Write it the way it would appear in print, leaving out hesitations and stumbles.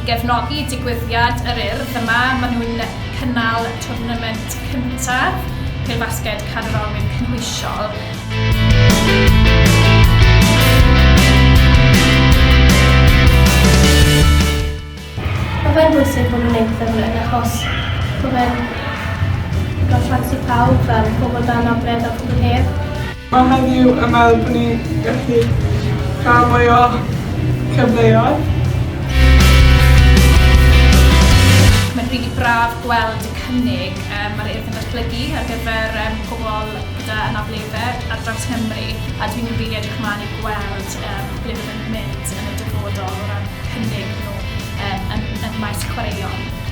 gefnogi digwyddiad yr Urdd yma. Maen nhw'n cynnal twrnament cyntaf pêl-fasged Cadair Olwyn cynhwysiol. Mae fe'n bwysig bod nhw'n gwneud pethau fel hyn achos bod fe'n rhoi chance i pawb, fel pobl 'da anabledd a pobl heb. Mae heddiw yn meddwl bod ni'n gallu cael mwy o cyfleoedd. Mae'n rili braf gweld y cynnig um, mae'r Urdd yn datblygu ar gyfer um, pobl gyda anableddau ar draws Nghymru a dwi'n rili edrych ymlaen i gweld um, ble bydd yn mynd yn y dyfodol o ran cynnig nhw um, yn, yn maes chwaraeon.